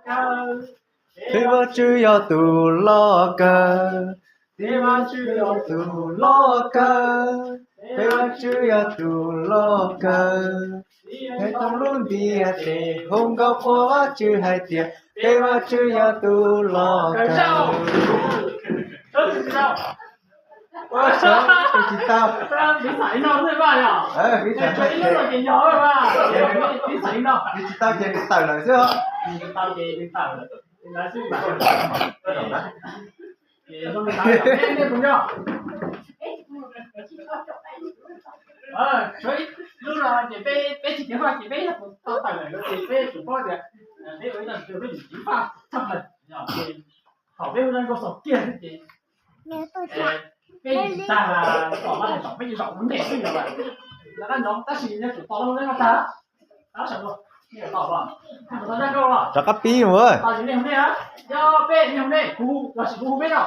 Peb Vajtswv yog tus loj kawg, peb Vajtswv yog tus loj kawg, peb Vajtswv yog tus loj kawg. Nws tau lub ntiaj teb hu nkauj qhuas Vajtswv hais tias, peb Vajtswv yog tus loj kawg. Ua, tsis tau. Tsis tau ces nws tawm lawm xwb. Tshuav ib lub no ces peb, peb tsis ceev faj ces peb yog tus tau tawm lawm ces peb tsum paub tias peb ua ib tug peb tsis ceev faj txog lawm. Thaum peb hu zaj nkauj xaus kiag ces peb tsis tag, tom no hais tom peb zaum lub ntes xwb yog lawm. Lawv qab ntsoov tab sis yog tsum tom lub ntes no tag. Rov qab pib mus. Yog peb, nej hu nej, kuv los sis kuv hu peb no,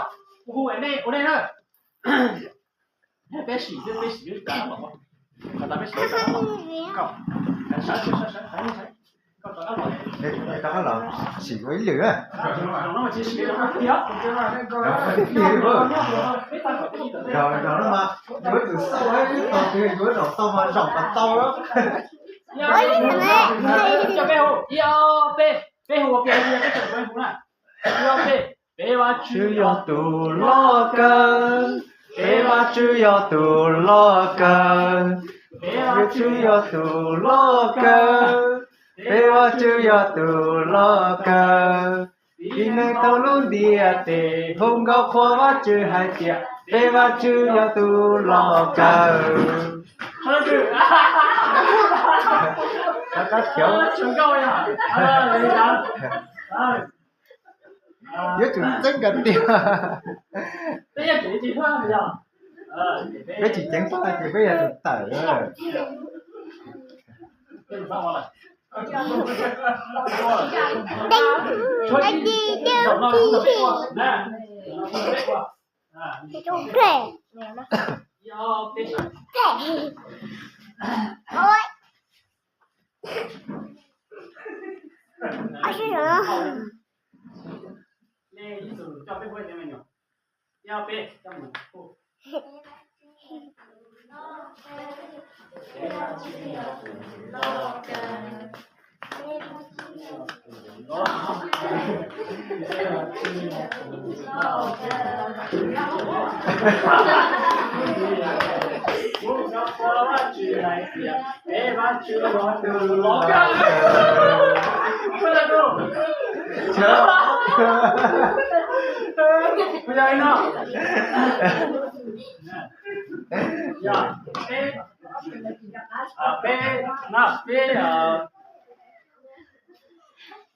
kuv hu nej ua nej na. Peb sim, peb sim, rov qab los sim ua ib lwm. Zaum no mas yuav tsum xauj, ib tog twg yuav zaum tau mas zaum kom tau. Peb hu ua ke, peb hu na. Peb Vajtswv yog tus loj kawg, peb Vajtswv yog tus loj kawg, peb Vajtswv yog tus loj kawg, peb Vajtswv yog tus loj kawg. Vim nws tau lub ntiaj teb hu nkauj qhuas Vajtswv hais tias, peb Vajtswv yog tus loj kawg. Yuav tsum txeeb kiag tiag. Peb tsis ceev faj ces peb yog tus tawm. Peb,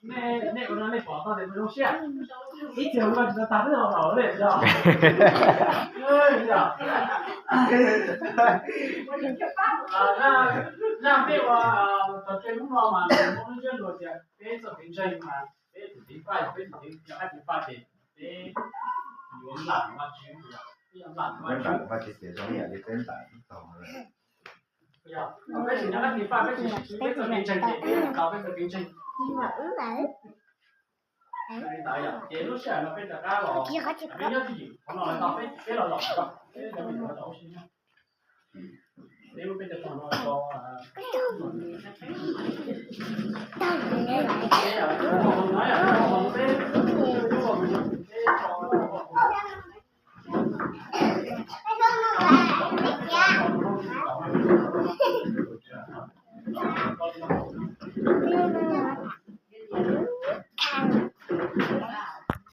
peb, nej ua no nej pom tau tias zoo siab. Ib txhia ua tsis tau tag twb los haus li yog. Zaj peb ua trò chơi hnub no mas muaj lub ntsiab lus tias peb txoj kev ntseeg mas peb tus ceev faj, yog peb tus ceev, yog qab ceev faj ces peb yuav nplam Vajtswv, peb yuav nplam Vajtswv. Peb nplam Vajtswv ces zoo ib yam li peb nplam ib tog. Peb tsis nyob qab ceev faj, peb tsis siv peb txoj kev ntseeg ces peb tau peb txoj kev ntseeg. Li ntawd yog ces lub sij hawm no peb rov qab los, peb nyob twj ywm qhov no lawm tau peb, peb los zaum, peb cov me nyuam los zaum ua si nyob. Peb muab peb cov tog no rau